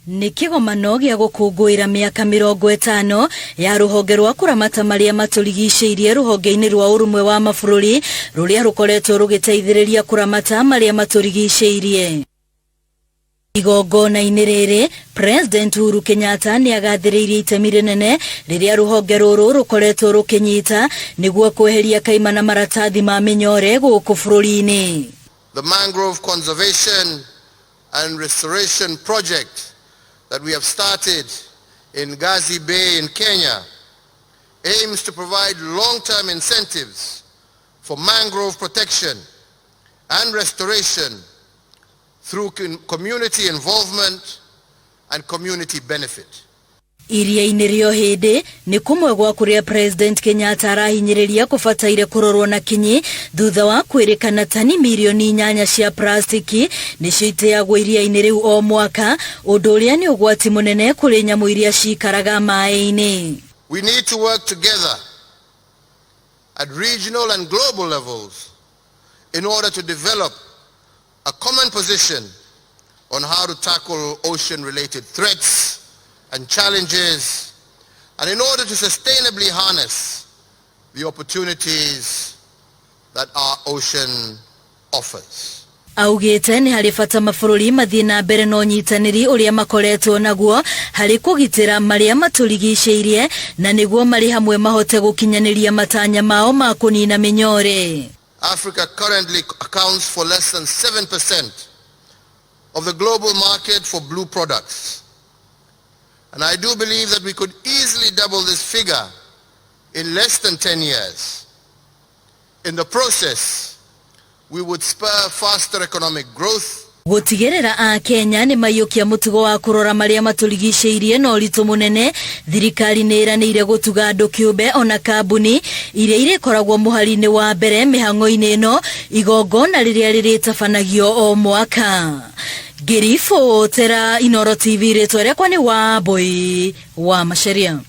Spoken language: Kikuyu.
Nĩ kĩgomano gĩa gũkũngũĩra mĩaka 50 ya rũhonge rwa kũramata marĩa matũrigicĩirie rũhonge-inĩ rwa ũrũmwe wa mabũrũri rũrĩa rũkoretwo rũgĩteithĩrĩria kũramata marĩa matũrigicĩirie. Igongona-inĩ rĩrĩ, President Uhuru Kenyatta nĩ agathĩrĩirie itemi rĩnene rĩrĩa rũhonge rũrũ rũkoretwo rũkĩnyita nĩguo kweheria kaimana maratathi ma mĩnyore gũkũ bũrũri-inĩ. The mangrove conservation and restoration project that we have started in Gazi Bay in Kenya aims to provide long-term incentives for mangrove protection and restoration through community involvement and community benefit. Iria-inĩ rĩa Ũhĩndĩ nĩ kũmwe gwa kũrĩa President Kenyatta arahinyĩrĩria kũbataire kũrorwo na kinyi thutha wa kwĩrĩkana tani mirioni 8 cia plastiki nĩcio iteagwo iria-inĩ rĩu o mwaka, ũndũ ũrĩa nĩ ũgwati mũnene kũrĩ nyamũ iria cikaraga maĩ-inĩ. We need to work together at regional and global levels in order to develop a common position on how to tackle ocean-related threats and challenges, and in order to sustainably harness the opportunities that our ocean offers. Augĩte nĩ harĩ bata mabũrũri mathiĩ na mbere na ũnyitanĩri ũrĩa makoretwo naguo harĩ kũgitĩra marĩa matũrigicĩirie na nĩguo marĩ hamwe mahote gũkinyanĩria matanya mao ma kũnina mĩnyore. Africa currently accounts for less than 7% of the global market for blue products. And I do believe that we could easily double this figure in less than 10 years. In the process, we would spur faster economic growth. Gũtigĩrĩra a Kenya nĩ maiyũkia mũtugo wa kũrora marĩa matũrigicĩirie na ũritũ mũnene, thirikari nĩ ĩranĩire gũtuga andũ kĩũmbe ona kambuni iria irĩkoragwo mũhari-inĩ wa mbere mĩhang'o-inĩ ĩno igongona rĩrĩa rĩrĩtabanagio o mwaka. Ngĩribotera Inoro TV, rĩtwa rĩakwa nĩ Wambui wa Macharia.